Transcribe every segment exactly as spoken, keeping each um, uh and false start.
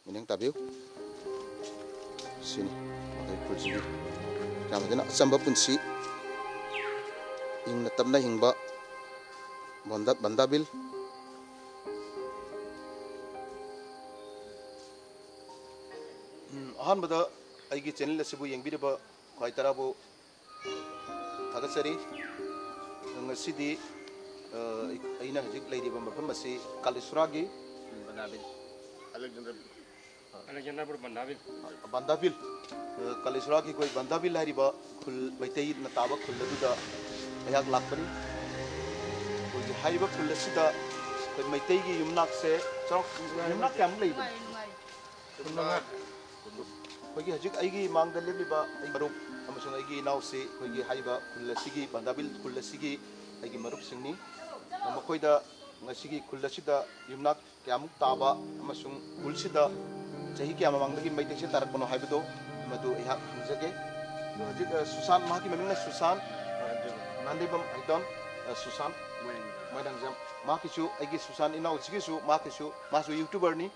ꯃꯤꯠꯌꯦꯡ ꯇꯥꯕꯤꯌꯨ꯫ ꯁꯤꯅꯤ ꯃꯈꯣꯏ ꯈꯨꯜꯁꯤꯒꯤ ꯌꯥꯝꯅ ꯑꯆꯝꯕ ꯄꯨꯟꯁꯤ, ꯏꯪꯅ ꯇꯞꯅ ꯍꯤꯡꯕ ꯕꯟꯗꯥ-, ꯕꯟꯗꯥꯕꯤꯜ꯫ ꯎꯝ, ꯑꯍꯥꯟꯕꯗ ꯑꯩꯒꯤ ꯆꯦꯅꯦꯜ ꯑꯁꯤꯕꯨ ꯌꯦꯡꯕꯤꯔꯤꯕ ꯈ꯭ꯋꯥꯏ ꯇꯔꯥꯕꯨ ꯊꯥꯒꯠꯆꯔꯤ꯫ ꯉꯁꯤꯗꯤ, ꯑ, ꯑꯩꯅ ꯍꯧꯖꯤꯛ ꯂꯩꯔꯤꯕ ꯃꯐꯝ ꯑꯁꯤ ꯀꯥꯂꯤꯁꯨꯔꯥꯒꯤ ꯕꯟꯗꯥꯕꯤꯜ꯫ ꯑꯂꯦꯛꯖꯦꯟꯗ꯭ꯔ-, ꯑꯂꯦꯛꯖꯦꯟꯗ꯭ꯔꯄꯨꯔ ꯕꯟꯗꯥꯕꯤꯜ꯫ ꯕꯟꯗꯥꯕꯤꯜ, ꯑ, ꯀꯥꯂꯤꯁꯨꯔꯥꯒꯤ ꯑꯩꯈꯣꯏ ꯕꯟꯗꯥꯕꯤꯜ ꯍꯥꯏꯔꯤꯕ ꯈꯨꯜ, ꯃꯩꯇꯩꯅ ꯇꯥꯕ ꯈꯨꯜ ꯑꯗꯨꯗ ꯑꯩꯍꯥꯛ ꯂꯥꯛꯄꯅꯤ꯫ ꯑꯩꯈꯣꯏꯒꯤ ꯍꯥꯏꯔꯤꯕ ꯈꯨꯜ ꯑꯁꯤꯗ ꯑꯩꯈꯣꯏ ꯃꯩꯇꯩꯒꯤ ꯌꯨꯝꯅꯥꯛꯁꯦ ꯆꯥꯎꯔꯥꯛ ꯌꯨꯝꯅꯥꯛ ꯀꯌꯥꯃꯨꯛ ꯂꯩꯕꯅꯣ? ꯀꯨꯟꯃꯉꯥ꯫ ꯑꯩꯈꯣꯏꯒꯤ ꯍꯧꯖꯤꯛ ꯑꯩꯒꯤ ꯃꯥꯡꯗ ꯂꯦꯞꯂꯤꯕ ꯑꯩ ꯃꯔꯨꯞ ꯑꯃꯁꯨꯡ ꯑꯩꯒꯤ ꯏꯅꯥꯎꯁꯤ ꯑꯩꯈꯣꯏꯒꯤ ꯍꯥꯏꯔꯤꯕ ꯈꯨꯜ ꯑꯁꯤꯒꯤ, ꯕꯟꯗꯥꯕꯤꯜ ꯈꯨꯜ ꯑꯁꯤꯒꯤ ꯑꯩꯒꯤ ꯃꯔꯨꯞꯁꯤꯡꯅꯤ꯫ ꯃꯈꯣꯏꯗ ꯉꯁꯤꯒꯤ ꯈꯨꯜ ꯑꯁꯤꯗ ꯌꯨꯝꯅꯥꯛ ꯀꯌꯥꯃꯨꯛ ꯇꯥꯕ ꯑꯃꯁꯨꯡ ꯈꯨꯜꯁꯤꯗ ꯆꯍꯤ ꯀꯌꯥ ꯃꯃꯥꯡꯗꯒꯤ ꯃꯩꯇꯩꯁꯦ ꯇꯥꯔꯛꯄꯅꯣ ꯍꯥꯏꯕꯗꯣ ꯃꯗꯨ ꯑꯩꯍꯥꯛ ꯍꯪꯖꯒꯦ꯫ ꯑꯗꯣ ꯍꯧꯖꯤꯛ, ꯑ, ꯁꯨꯁꯥꯟ, ꯃꯍꯥꯛꯀꯤ ꯃꯃꯤꯡꯅ ꯁꯨꯁꯥꯟ, ꯑ, ꯅꯥꯟꯗꯦꯕꯝ ꯍꯥꯏꯗꯣꯟ, ꯑ, ꯁꯨꯁꯥꯟ ꯃꯣꯏꯔꯥꯡꯖꯝ꯫ ꯃꯣꯏꯔꯥꯡꯖꯝ꯫ ꯃꯍꯥꯛꯀꯤꯁꯨ, ꯑꯩꯒꯤ ꯁꯨꯁꯥꯟ ꯏꯅꯥꯎꯁꯤꯒꯤꯁꯨ, ꯃꯍꯥꯛꯀꯤꯁꯨ, ꯃꯥꯁꯨ YouTuber-ꯅꯤ꯫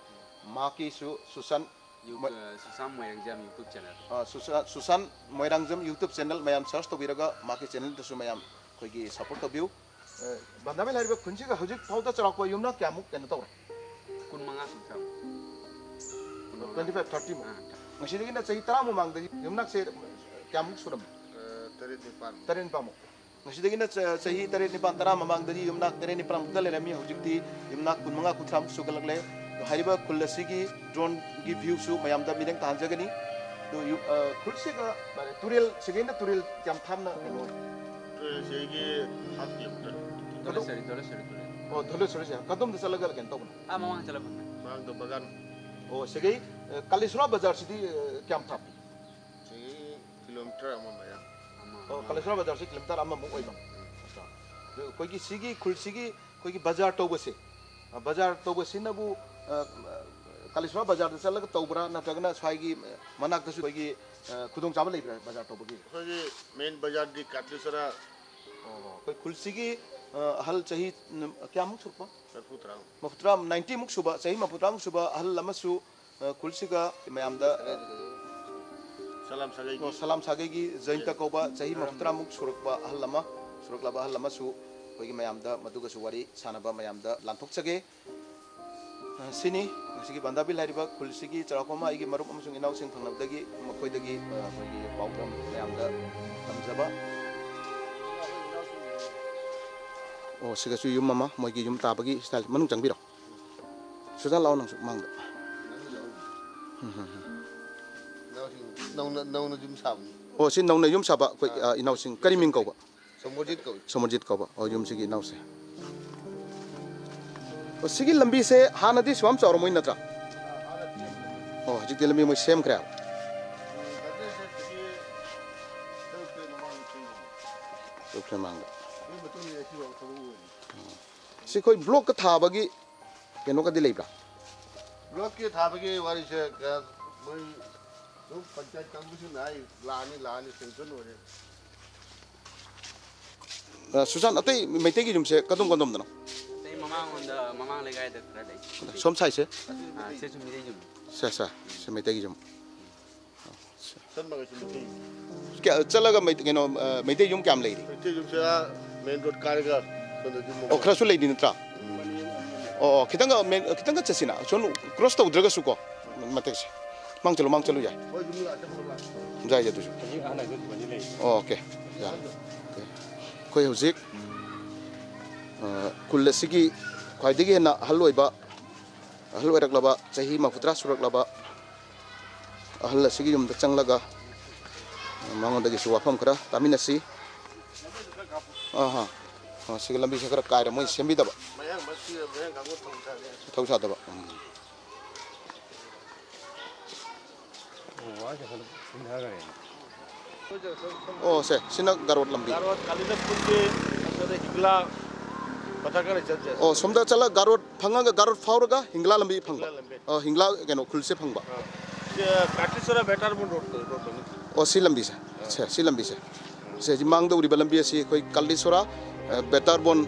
ꯃꯍꯥꯛꯀꯤꯁꯨ ꯁꯨꯁꯥꯟ ꯌꯨ-, ꯃꯣꯏ-, ꯑ, ꯁꯨꯁꯥꯟ ꯃꯣꯏꯔꯥꯡꯖꯝ YouTube channel꯫ ꯑ, ꯁꯨꯁꯥ-, ꯁꯨꯁꯥꯟ ꯃꯣꯏꯔꯥꯡꯖꯝ YouTube channel ꯃꯌꯥꯝ search ꯇꯧꯕꯤꯔꯒ ꯃꯍꯥꯛꯀꯤ channel-ꯗꯁꯨ ꯃꯌꯥꯝ ꯑꯩꯈꯣꯏꯒꯤ support ꯇꯧꯕꯤꯌꯨ꯫ ꯑ, ꯕꯟꯗꯥꯕꯤꯜ ꯍꯥꯏꯔꯤꯕ ꯈꯨꯟꯁꯤꯒ ꯍꯧꯖꯤꯛ ꯐꯥꯎꯗ ꯆꯥꯎꯔꯥꯛꯄ ꯌꯨꯝꯅꯥꯛ ꯀꯌꯥꯃꯨꯛ ꯀꯩꯅꯣ ꯇꯧꯔꯦ? ꯀꯨꯟꯃꯉꯥ ꯀꯨꯟꯊ꯭ꯔꯥ꯫ Twenty five, thirty ꯃꯨꯛ꯫ ꯑꯥ꯫ ꯉꯁꯤꯗꯒꯤꯅ ꯆꯍꯤ ꯇꯔꯥ ꯃꯃꯥꯡꯗꯒꯤ ꯌꯨꯝꯅꯥꯛꯁꯦ ꯀꯌꯥꯃꯨꯛ ꯁꯨꯔꯝꯃꯤ? ꯑ, ꯇꯔꯦꯠ ꯅꯤꯄꯥꯟ꯫ ꯇꯔꯦꯠ ꯅꯤꯄꯥꯟꯃꯨꯛ꯫ ꯉꯁꯤꯗꯒꯤꯅ ꯆ-, ꯆꯍꯤ ꯇꯔꯦꯠ ꯅꯤꯄꯥꯟ ꯇꯔꯥ ꯃꯃꯥꯡꯗꯒꯤ ꯌꯨꯝꯅꯥꯛ ꯇꯔꯦꯠ ꯅꯤꯄꯥꯟꯃꯨꯛꯇ ꯂꯩꯔꯝꯃꯤ꯫ ꯍꯧꯖꯤꯛꯇꯤ ꯌꯨꯝꯅꯥꯛ ꯀꯨꯟꯃꯉꯥ ꯀꯨꯟꯊ꯭ꯔꯥꯃꯨꯛ ꯁꯨꯒꯠꯂꯛꯂꯦ꯫ ꯑꯗꯣ ꯍꯥꯏꯔꯤꯕ ꯈꯨꯜ ꯑꯁꯤꯒꯤ drone-ꯒꯤ view-ꯁꯨ ꯃꯌꯥꯝꯗ ꯃꯤꯠꯌꯦꯡ ꯇꯥꯍꯟꯖꯒꯅꯤ꯫ ꯑꯗꯣ ꯌꯨ-, ꯑ, ꯈꯨꯜꯁꯤꯒ, ꯇꯨꯔꯦꯜ, ꯁꯤꯒꯩꯅ ꯇꯨꯔꯦꯜ ꯀꯌꯥꯝ ꯊꯥꯞꯅ ꯀꯩꯅꯣ ꯑꯣꯏ? ꯇꯨꯔꯦꯜꯁꯦ ꯑꯩꯒꯤ half kilometer꯫ ꯀꯗꯣꯝ-, ꯙꯣꯂꯦꯁꯣꯔꯤ, ꯙꯣꯂꯦꯁꯣꯔꯤ ꯇꯨꯔꯦꯜ꯫ ꯑꯣ, ꯙꯣꯂꯦꯁꯣꯔꯤꯁꯦ ꯀꯗꯣꯝꯗ ꯆꯠꯂꯒ ꯀꯩꯅꯣ ꯇꯧꯕꯅꯣ? ꯑꯥ, ꯃꯃꯥꯡ ꯆꯠꯂ ꯐꯪꯉꯦ꯫ ꯃꯃꯥꯡꯗ ꯕꯒꯥꯟ꯫ ꯑꯣ, ꯁꯤꯒꯩ, ꯑ, ꯀꯥꯂꯦꯁꯣꯔꯥ ꯕꯖꯥꯔꯁꯤꯗꯤ, ꯑ, ꯀꯌꯥꯝ ꯊꯥꯞꯄꯤ? ꯁꯤꯒꯤ kilometer ꯑꯃ ꯃꯌꯥ꯫ ꯑꯃ, ꯑꯣ, ꯑꯃ꯫ ꯀꯥꯂꯦꯁꯣꯔꯥ ꯕꯖꯥꯔꯁꯤ kilometer ꯑꯃꯃꯨꯛ ꯑꯣꯏꯕ꯫ ꯎꯝ꯫ ꯑꯗꯨ ꯑꯩꯈꯣꯏꯒꯤ ꯁꯤꯒꯤ ꯈꯨꯜꯁꯤꯒꯤ ꯑꯩꯈꯣꯏꯒꯤ ꯕꯖꯥꯔ ꯇꯧꯕꯁꯦ, ꯑ, ꯕꯖꯥꯔ ꯇꯧꯕꯁꯤꯅꯕꯨ, ꯑ, ꯀꯥꯂꯦꯁꯣꯔꯥ ꯕꯖꯥꯔꯗ ꯆꯠꯂꯒ ꯇꯧꯕ꯭ꯔꯥ, ꯅꯠꯇ꯭ꯔꯒꯅ ꯁ꯭ꯋꯥꯏꯒꯤ, ꯑ, ꯃꯅꯥꯛꯇꯁꯨ ꯑꯩꯈꯣꯏꯒꯤ, ꯑ, ꯈꯨꯗꯣꯡꯆꯥꯕ ꯂꯩꯕ꯭ꯔꯥ ꯕꯖꯥꯔ ꯇꯧꯕꯒꯤ? ꯑꯩꯈꯣꯏꯒꯤ main ꯕꯖꯥꯔꯗꯤ ꯀꯥꯂꯦꯁꯣꯔꯥ꯫ ꯑꯣ, ꯑꯩꯈꯣꯏ ꯈꯨꯜꯁꯤꯒꯤ, ꯑ, ꯑꯍꯜ ꯆꯍꯤ, ꯎꯝ, ꯀꯌꯥꯃꯨꯛ ꯁꯨꯔꯛꯄ? ꯃꯔꯐꯨ ꯇꯔꯥ꯫ ꯃꯔꯐꯨ ꯇꯔꯥ, ninety ꯃꯨꯛ ꯁꯨꯕ, ꯆꯍꯤ ꯃꯔꯐꯨ ꯇꯔꯥꯃꯨꯛ ꯁꯨꯕ ꯑꯍꯜ ꯑꯃꯁꯨ ꯑ, ꯈꯨꯜꯁꯤꯒ ꯃꯌꯥꯝꯗ, ꯁꯂꯥꯝ ꯁꯥꯒꯩꯒꯤ꯫ ꯑꯣ, ꯁꯂꯥꯝ ꯁꯥꯒꯩꯒꯤ ꯖꯌꯟꯇ ꯀꯧꯕ ꯆꯍꯤ ꯃꯔꯐꯨ ꯇꯔꯥꯃꯨꯛ ꯁꯨꯔꯛꯄ ꯑꯍꯜ ꯑꯃ, ꯁꯨꯔꯛꯂꯕ ꯑꯍꯜ ꯑꯃꯁꯨ ꯑꯩꯈꯣꯏꯒꯤ ꯃꯌꯥꯝꯗ ꯃꯗꯨꯒꯁꯨ ꯋꯥꯔꯤ ꯁꯥꯟꯅꯕ ꯃꯌꯥꯝꯗ ꯂꯥꯟꯊꯣꯛꯆꯒꯦ꯫ ꯑ, ꯁꯤꯅꯤ ꯉꯁꯤꯒꯤ ꯕꯟꯗꯥꯕꯤꯜ ꯍꯥꯏꯔꯤꯕ ꯈꯨꯜꯁꯤꯒꯤ ꯆꯥꯎꯔꯥꯛꯄ ꯑꯃ ꯑꯩꯒꯤ ꯃꯔꯨꯞ ꯑꯃꯁꯨꯡ ꯏꯅꯥꯎꯁꯤꯡ ꯊꯪꯅꯕꯗꯒꯤ ꯃꯈꯣꯏꯗꯒꯤ, ꯑ, ꯑꯩꯈꯣꯏꯒꯤ ꯄꯥꯎꯗꯝ ꯃꯌꯥꯝꯗ ꯇꯝꯖꯕ꯫ ꯑꯣ, ꯁꯤꯒꯁꯨ ꯌꯨꯝ ꯑꯃ, ꯃꯣꯏꯒꯤ ꯌꯨꯝ ꯇꯥꯕꯒꯤ style꯫ ꯃꯅꯨꯡ ꯆꯪꯕꯤꯔꯣ꯫ ꯁꯨꯖꯥ, ꯂꯥꯛꯑꯣ ꯅꯪꯁꯨ ꯃꯥꯡꯗ꯫ ꯅꯧꯅ, ꯅꯧꯅ ꯌꯨꯝ ꯁꯥꯕꯅꯤ꯫ ꯑꯣ, ꯁꯤ ꯅꯧꯅ ꯌꯨꯝ ꯁꯥꯕ ꯑꯩꯈꯣꯏ, ꯑꯥ, ꯏꯅꯥꯎꯁꯤꯡ꯫ ꯀꯔꯤ ꯃꯤꯡ ꯀꯧꯕ? ꯁꯣꯃꯣꯔꯖꯤꯠ ꯀꯧꯏ꯫ ꯁꯣꯃꯣꯔꯖꯤꯠ ꯀꯧꯕ꯫ ꯑꯣ, ꯌꯨꯝꯁꯤꯒꯤ ꯏꯅꯥꯎꯁꯦ꯫ ꯑꯣ, ꯁꯤꯒꯤ ꯂꯝꯕꯤꯁꯦ ꯍꯥꯟꯅꯗꯤ ꯁꯨꯃꯥꯏꯅ ꯆꯥꯎꯔꯝꯃꯣꯏ ꯅꯠꯇ꯭ꯔꯥ? ꯑꯣ, ꯍꯧꯖꯤꯛꯇꯤ ꯂꯝꯕꯤ ꯃꯣꯏ ꯁꯦꯝꯈ꯭ꯔꯦ꯫ ꯇꯔꯨꯛ ꯃꯃꯥꯡꯗ꯫ ꯑꯣ꯫ ꯁꯤ ꯑꯩꯈꯣꯏ blockꯀ ꯊꯥꯕꯒꯤ ꯀꯩꯅꯣꯒꯗꯤ ꯂꯩꯕ꯭ꯔꯥ? Blockꯀꯤ ꯊꯥꯕꯒꯤ ꯋꯥꯔꯤꯁꯦ ꯀ-, ꯃꯣꯏ ꯑꯗꯨꯝ ꯄꯟꯆꯥꯌꯠ ꯀꯥꯡꯕꯨꯁꯤꯡꯅ ꯍꯥꯏ, ꯂꯥꯛꯑꯅꯤ, ꯂꯥꯛꯑꯅꯤ, sanction ꯑꯣꯏꯔꯦ꯫ ꯑ, ꯁꯨꯖꯥꯟ, ꯑꯇꯩ ꯃꯩꯇꯩꯒꯤ ꯌꯨꯝꯁꯦ ꯀꯗꯣꯝ ꯀꯗꯣꯝꯗꯅꯣ? ꯑꯇꯩ ꯃꯃꯥꯡꯂꯣꯝꯗ, ꯃꯃꯥꯡ ꯂꯩꯀꯥꯏꯗ ꯈꯔ ꯂꯩ꯫ ꯁꯣꯝ sideꯁꯦ? ꯑꯥ, ꯁꯤꯁꯨ ꯃꯩꯇꯩ ꯌꯨꯝ꯫ ꯁꯦ, ꯁꯦ, ꯁꯤ ꯃꯩꯇꯩꯒꯤ ꯌꯨꯝ꯫ ꯆꯠꯂꯒꯁꯨ ꯃꯩꯇꯩ꯫ ꯀꯌꯥ, ꯆꯠꯂꯒ ꯃꯩ-, ꯀꯩꯅꯣ, ꯑ, ꯃꯩꯇꯩ ꯌꯨꯝ ꯀꯌꯥꯝ ꯂꯩꯔꯤ? ꯃꯩꯇꯩ ꯌꯨꯝꯁꯦ ꯑꯥ main road ꯀꯥꯔꯒ ꯁꯣꯝꯗ ꯌꯨꯝ ꯑꯃ꯫ ꯑꯣ, ꯈꯔꯁꯨ ꯂꯩꯔꯤ ꯅꯠꯇ꯭ꯔꯥ? ꯎꯝ꯫ ꯑꯣ, ꯑꯣ, ꯈꯤꯇꯪꯒ main, ꯈꯤꯇꯪꯒ ꯆꯠꯁꯤꯅ, ꯁꯣꯝ cross ꯇꯧꯗ꯭ꯔꯒꯁꯨꯀꯣ, ꯃꯇꯦꯛꯁꯦ꯫ ꯃꯥꯡ ꯆꯠꯂꯨ, ꯃꯥꯡ ꯆꯠꯂꯨ ꯌꯥꯏ꯫ ꯍꯣꯏ, ꯌꯨꯝ ꯂꯥꯛꯑ ꯆꯠꯄ ꯂꯥꯛꯑ꯫ ꯌꯥꯏ, ꯑꯗꯨꯁꯨ꯫ ꯍꯧꯖꯤꯛ ꯑꯍꯥꯟꯕ ꯑꯗꯨꯗꯨꯃꯗꯤ ꯂꯩ꯫ ꯑꯣ, okay, ꯌꯥꯔꯦ꯫ Okay꯫ ꯑꯩꯈꯣꯏ ꯍꯧꯖꯤꯛ, ꯑ, ꯈꯨꯜ ꯑꯁꯤꯒꯤ ꯈ꯭ꯋꯥꯏꯗꯒꯤ ꯍꯦꯟꯅ ꯑꯍꯜ ꯑꯣꯏꯕ, ꯑꯍꯜ ꯑꯣꯏꯔꯛꯂꯕ, ꯆꯍꯤ ꯃꯔꯐꯨꯇꯔꯥ ꯁꯨꯔꯛꯂꯕ ꯑꯍꯜ ꯑꯁꯤꯒꯤ ꯌꯨꯝꯗ ꯆꯪꯂꯒ ꯃꯉꯣꯟꯗꯒꯤꯁꯨ ꯋꯥꯐꯝ ꯈꯔ ꯇꯥꯃꯤꯟꯅꯁꯤ꯫ ꯑꯍꯥ꯫ ꯑ, ꯁꯤꯒꯤ ꯂꯝꯕꯤꯁꯦ ꯈꯔ ꯀꯥꯏꯔꯦ, ꯃꯣꯏ ꯁꯦꯝꯕꯤꯗꯕ꯫ ꯃꯌꯥꯡ ꯃꯁꯤ ꯃꯌꯥꯡ ꯀꯥꯡꯕꯨ ꯊꯧ ꯁꯥꯗꯦ꯫ ꯊꯧ ꯁꯥꯗꯕ꯫ ꯎꯝ꯫ ꯑꯣ, ꯁꯦ, ꯁꯤꯅ ꯒꯥꯔꯣꯠ ꯂꯝꯕꯤ꯫ ꯒꯥꯔꯣꯠ ꯀꯥꯂꯤꯗ ꯁ꯭ꯀꯨꯜꯒꯤ ꯑꯁꯣꯝꯗ ꯍꯤꯡꯒꯂꯥ ꯄꯊꯛ ꯈꯔ ꯆꯠꯁꯦ꯫ ꯑꯣ, ꯁꯣꯝꯗ ꯆꯠꯂ ꯒꯥꯔꯣꯠ ꯐꯪꯉꯒ, ꯒꯥꯔꯣꯠ ꯐꯥꯎꯔꯒ ꯍꯤꯡꯒꯂꯥ ꯂꯝꯕꯤ ꯐꯪꯕ꯫ ꯍꯤꯡꯒꯂꯥ ꯂꯝꯕꯤ꯫ ꯑꯣ, ꯍꯤꯡꯒꯂꯥ ꯀꯩꯅꯣ ꯈꯨꯜꯁꯦ ꯐꯪꯕ꯫ ꯑꯥ꯫ ꯁꯤ, ꯀꯥꯇꯂꯤꯁꯣꯔꯥ ꯕꯦꯇꯥꯔꯕꯣꯟ ꯔꯣꯗ, ꯔꯣꯗꯇꯅꯤ꯫ ꯑꯣ, ꯁꯤ ꯂꯝꯕꯤꯁꯦ꯫ ꯑꯥ꯫ ꯁꯦ, ꯁꯤ ꯂꯝꯕꯤꯁꯦ꯫ ꯁꯦ, ꯁꯤ ꯃꯥꯡꯗ ꯎꯔꯤꯕ ꯂꯝꯕꯤ ꯑꯁꯤ ꯑꯩꯈꯣꯏ ꯀꯥꯂꯤꯁꯣꯔꯥ, ꯑ, ꯕꯦꯇꯥꯔꯕꯣꯟ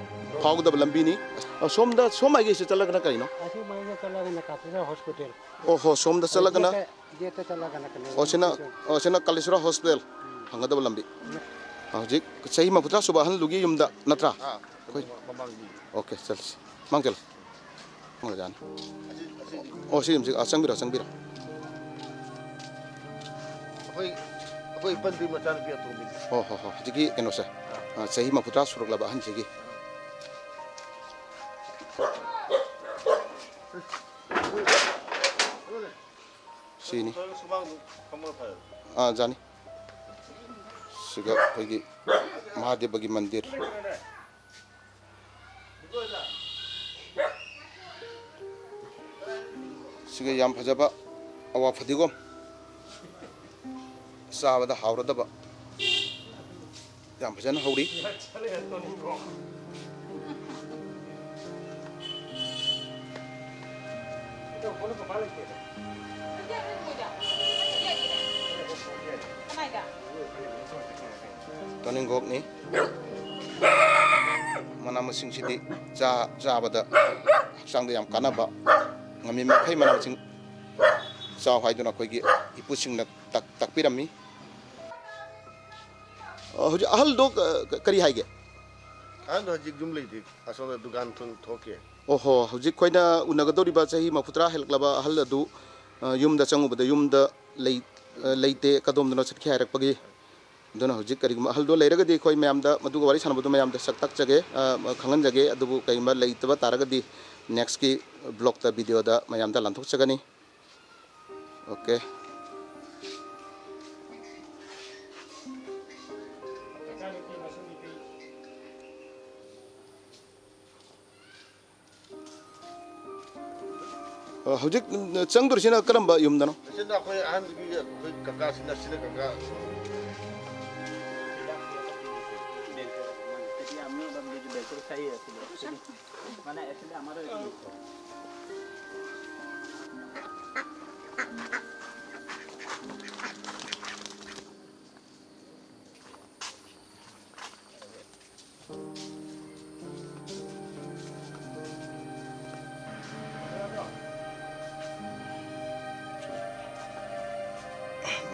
ꯐꯥꯎꯒꯗꯕ ꯂꯝꯕꯤꯅꯤ꯫ ꯑ, ꯁꯣꯝꯗ, ꯁꯣꯝ ꯃꯥꯏꯀꯩꯁꯦ ꯆꯠꯂꯒꯅ ꯀꯔꯤꯅꯣ? ꯑꯁꯤ ꯃꯥꯏꯀꯩ ꯆꯠꯂꯒꯅ ꯀꯥꯇꯤꯖꯥ ꯍꯣꯁꯄꯤꯇꯥꯜ꯫ ꯑꯣ ꯍꯣ, ꯁꯣꯝꯗ ꯆꯠꯂꯒꯅ꯫ ꯒꯦꯠꯇ, ꯒꯦꯠꯇ ꯆꯠꯂꯒꯅ ꯀꯩꯅꯣ ꯑꯣ, ꯁꯤꯅ, ꯑꯣ, ꯁꯤꯅ ꯀꯥꯂꯦꯁꯣꯔ ꯍꯣꯁꯄꯤꯇꯥꯜ ꯐꯪꯒꯗꯕ ꯂꯝꯕꯤ꯫ ꯍꯧꯖꯤꯛ ꯆꯍꯤ ꯃꯔꯤꯐꯨꯇꯔꯥ ꯁꯨꯕ ꯑꯍꯜꯗꯨꯒꯤ ꯌꯨꯝꯗ ꯅꯠꯇ꯭ꯔꯥ? ꯑꯥ, ꯑꯩꯈꯣꯏ ꯃꯃꯥꯡꯒꯤ꯫ ꯑꯣꯀꯦ, ꯆꯠꯂꯁꯤ꯫ ꯃꯥꯡ ꯆꯠꯂꯨ꯫ ꯃꯥꯡ ꯑꯣꯖꯥꯅꯤ꯫ ꯑꯁꯤ, ꯑꯁꯤ꯫ ꯑꯣ, ꯁꯤ ꯌꯨꯝꯁꯤ, ꯑꯥ, ꯆꯪꯕꯤꯔꯣ, ꯆꯪꯕꯤꯔꯣ꯫ ꯑꯩꯈꯣꯏ, ꯑꯩꯈꯣꯏ ꯏꯄꯟꯗꯨꯒꯤ ꯃꯆꯥꯅꯨꯄꯤ ꯑꯇꯣꯝꯕꯤꯅꯤ꯫ ꯍꯣ, ꯍꯣ, ꯍꯣ꯫ ꯍꯧꯖꯤꯛꯀꯤ ꯀꯩꯅꯣꯁꯦ, ꯑꯥ꯫ ꯑꯥ, ꯆꯍꯤ ꯃꯔꯤꯐꯨꯇꯔꯥ ꯁꯨꯔꯛꯂꯕ ꯑꯍꯟꯁꯤꯒꯤ꯫ ꯁꯤꯅꯤ꯫ ꯁꯨꯃꯥꯡꯗꯨ ꯐꯝꯃꯒ ꯐꯔꯦ꯫ ꯑꯥ, ꯖꯥꯅꯤ꯫ ꯁꯤꯒ ꯑꯩꯈꯣꯏꯒꯤ ꯃꯍꯥꯗꯦꯕꯒꯤ ꯃꯟꯗꯤꯔ꯫ ꯁꯤꯒ ꯌꯥꯝ ꯐꯖꯕ ꯑꯋꯥ ꯐꯗꯤꯒꯣꯝ꯫ ꯆꯥꯕꯗ ꯍꯥꯎꯔꯗꯕ꯫ ꯌꯥꯝ ꯐꯖꯅ ꯍꯧꯔꯤ꯫ ꯇꯣꯅꯤꯡꯈꯣꯛꯅꯤ꯫ ꯃꯅꯥ ꯃꯁꯤꯡꯁꯤꯗꯤ ꯆꯥ-, ꯆꯥꯕꯗ ꯍꯛꯆꯥꯡꯗ ꯌꯥꯝ ꯀꯥꯟꯅꯕ, ꯉꯝꯃꯤ ꯃꯈꯩ ꯃꯅꯥ ꯃꯁꯤꯡ ꯆꯥꯎ ꯍꯥꯏꯗꯨꯅ ꯑꯩꯈꯣꯏꯒꯤ ꯏꯄꯨꯁꯤꯡꯅ ꯇꯥꯛ-, ꯇꯥꯛꯄꯤꯔꯝꯃꯤ꯫ ꯑ, ꯍꯧꯖꯤꯛ ꯑꯍꯜꯗꯣ, ꯑ, ꯀ-, ꯀꯔꯤ ꯍꯥꯏꯒꯦ? ꯑꯍꯜꯗꯣ ꯍꯧꯖꯤꯛ ꯌꯨꯝ ꯂꯩꯇꯦ, ꯑꯁꯣꯝꯗ ꯗꯨꯀꯥꯟ ꯊꯣꯛ-, ꯊꯣꯛꯈꯤ꯫ ꯑꯣꯍꯣ, ꯍꯧꯖꯤꯛ ꯑꯩꯈꯣꯏꯅ ꯎꯅꯒꯗꯧꯔꯤꯕ ꯆꯍꯤ ꯃꯔꯤꯐꯨꯇꯔꯥ ꯍꯦꯜꯂꯛꯂꯕ ꯑꯍꯜ ꯑꯗꯨ, ꯑ, ꯌꯨꯝꯗ ꯆꯪꯉꯨꯕꯗ ꯌꯨꯝꯗ ꯂꯩ-, ꯑ, ꯂꯩꯇꯦ, ꯀꯗꯣꯝꯗꯅꯣ ꯆꯠꯈꯤ ꯍꯥꯏꯔꯛꯄꯒꯤ꯫ ꯑꯗꯨꯅ ꯍꯧꯖꯤꯛ ꯀꯔꯤꯒꯨꯝꯕ ꯑꯍꯜꯗꯣ ꯂꯩꯔꯒꯗꯤ ꯑꯩꯈꯣꯏ ꯃꯌꯥꯝꯗ ꯃꯗꯨꯒ ꯋꯥꯔꯤ ꯁꯥꯟꯅꯕꯗꯣ ꯃꯌꯥꯝꯗ ꯁꯛ ꯇꯥꯛꯆꯒꯦ, ꯑ, ꯈꯪꯍꯟꯖꯒꯦ꯫ ꯑꯗꯨꯕꯨ ꯀꯔꯤꯒꯨꯝꯕ ꯂꯩꯇꯕ ꯇꯥꯔꯒꯗꯤ next ꯀꯤ vlog ꯇ, video ꯗ ꯃꯌꯥꯝꯗ ꯂꯥꯟꯊꯣꯛꯆꯒꯅꯤ꯫ ꯑꯣꯀꯦ꯫ ꯑ, ꯍꯧꯖꯤꯛ, ꯎꯝ, ꯆꯪꯗꯣꯔꯤꯁꯤꯅ ꯀꯔꯝꯕ ꯌꯨꯝꯗꯅꯣ? ꯑꯁꯤꯅ ꯑꯩꯈꯣꯏ ꯑꯍꯟꯒꯤ, ꯑꯩꯈꯣꯏ ꯀꯀꯥꯁꯤꯅ, ꯑꯁꯤꯅ ꯀꯀꯥ꯫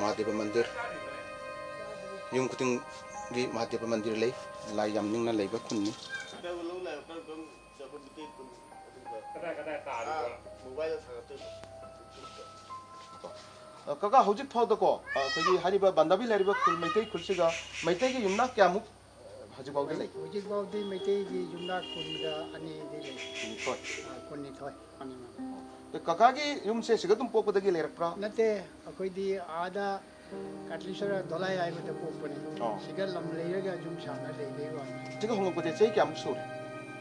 ꯃꯍꯥꯗꯦꯕ ꯃꯟꯗꯤꯔ, ꯌꯨꯝ ꯈꯨꯗꯤꯡꯒꯤ ꯃꯍꯥꯗꯦꯕ ꯃꯟꯗꯤꯔ ꯂꯩ꯫ ꯂꯥꯏ ꯌꯥꯝ ꯅꯤꯡꯅ ꯂꯩꯕ ꯈꯨꯟꯅꯤ꯫ ꯀꯗꯥꯏ ꯀꯗꯥꯏ ꯇꯥꯔꯤꯕ? ꯑ, ꯀꯀꯥ, ꯍꯧꯖꯤꯛ ꯐꯥꯎꯗꯀꯣ, ꯑ, ꯑꯩꯈꯣꯏꯒꯤ ꯍꯥꯏꯔꯤꯕ ꯕꯟꯗꯥꯕꯤ ꯂꯩꯔꯤꯕ ꯈꯨꯜ, ꯃꯩꯇꯩ ꯈꯨꯜꯁꯤꯒ ꯃꯩꯇꯩꯒꯤ ꯌꯨꯝꯅꯥꯛ ꯀꯌꯥꯃꯨꯛ, ꯑ, ꯍꯧꯖꯤꯛ ꯐꯥꯎꯗ ꯂꯩ? ꯍꯧꯖꯤꯛ ꯐꯥꯎꯗꯤ ꯃꯩꯇꯩꯒꯤ ꯌꯨꯝꯅꯥꯛ ꯀꯨꯟꯒ ꯑꯅꯤꯗꯤ ꯂꯩ꯫ ꯀꯨꯟꯅꯤꯊꯣꯏ꯫ ꯑ, ꯀꯨꯟꯅꯤꯊꯣꯏ꯫ ꯃꯥꯅꯤ, ꯃꯥꯅꯤ꯫ ꯑꯗꯣ ꯀꯀꯥꯒꯤ ꯌꯨꯝꯁꯦ ꯁꯤꯗ ꯑꯗꯨꯝ ꯄꯣꯛꯄꯗꯒꯤ ꯂꯩꯔꯛꯄ꯭ꯔꯥ? ꯅꯠꯇꯦ, ꯑꯩꯈꯣꯏꯗꯤ ꯑꯥꯗ ꯀꯥꯇꯂꯤꯁꯔ ꯙꯣꯂꯥꯏ ꯍꯥꯏꯕꯗ ꯄꯣꯛꯄꯅꯤ꯫ ꯑꯣ꯫ ꯁꯤꯗ ꯂꯝ ꯂꯩꯔꯒ ꯌꯨꯝ ꯁꯥꯔꯒ ꯂꯩꯕꯩ ꯋꯥꯅꯤ꯫ ꯁꯤꯒ ꯍꯣꯡꯂꯛꯄꯁꯦ ꯆꯍꯤ ꯀꯌꯥꯃꯨꯛ ꯁꯨꯔꯦ?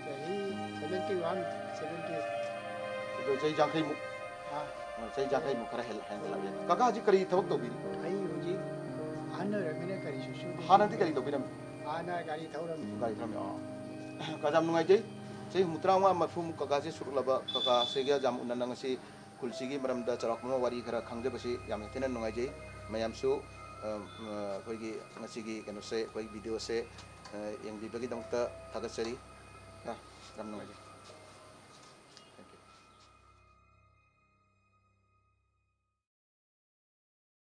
ꯆꯍꯤ seventy one, seventy꯫ ꯑꯗꯣ ꯆꯍꯤ ꯌꯥꯡꯈꯩꯃꯨꯛ? ꯑꯥ꯫ ꯑ, ꯆꯍꯤ ꯌꯥꯡꯈꯩꯃꯨꯛ ꯈꯔ ꯍꯦꯜ-, ꯍꯦꯟꯒꯠꯂꯛꯑꯦ꯫ ꯀꯀꯥ ꯍꯧꯖꯤꯛ ꯀꯔꯤ ꯊꯕꯛ ꯇꯧꯕꯤꯔꯤ? ꯑꯩ ꯍꯧꯖꯤꯛ ꯑꯍꯟ ꯑꯣꯏꯔꯕꯅꯤꯅ ꯀꯔꯤꯁꯨ ꯁꯨꯗꯦ꯫ ꯍꯥꯟꯅꯗꯤ ꯀꯔꯤ ꯇꯧꯕꯤꯔꯝꯃꯤ? ꯍꯥꯟꯅ ꯒꯥꯔꯤ ꯊꯧꯔꯝꯃꯤ꯫ ꯒꯥꯔꯤ ꯊꯧꯔꯝꯃꯤ, ꯑꯣ꯫ ꯀꯀꯥ, ꯌꯥꯝ ꯅꯨꯡꯉꯥꯏꯖꯩ꯫ ꯆꯍꯤ ꯍꯨꯝꯐꯨꯇꯔꯥꯃꯉꯥ, ꯃꯔꯤꯐꯨꯃꯨꯛ ꯀꯀꯥꯁꯦ ꯁꯨꯔꯛꯂꯕ ꯀꯀꯥꯁꯤꯒ ꯌꯥꯝ ꯎꯅ ꯉꯁꯤ ꯈꯨꯜꯁꯤꯒꯤ ꯃꯔꯝꯗ ꯆꯥꯎꯔꯥꯛꯄ ꯑꯃ ꯋꯥꯔꯤ ꯈꯔ ꯈꯪꯖꯕꯁꯤ ꯌꯥꯝꯅ ꯊꯤꯅ ꯅꯨꯡꯉꯥꯏꯖꯩ꯫ ꯃꯌꯥꯝꯁꯨ, ꯑ, ꯑ, ꯑꯩꯈꯣꯏꯒꯤ ꯉꯁꯤꯒꯤ ꯀꯩꯅꯣꯁꯦ, ꯑꯩꯈꯣꯏ videoꯁꯦ, ꯑ, ꯌꯦꯡꯕꯤꯕꯒꯤꯗꯃꯛꯇ ꯊꯥꯒꯠꯆꯔꯤ꯫ ꯑ, ꯌꯥꯝ ꯅꯨꯡꯉꯥꯏꯖꯩ꯫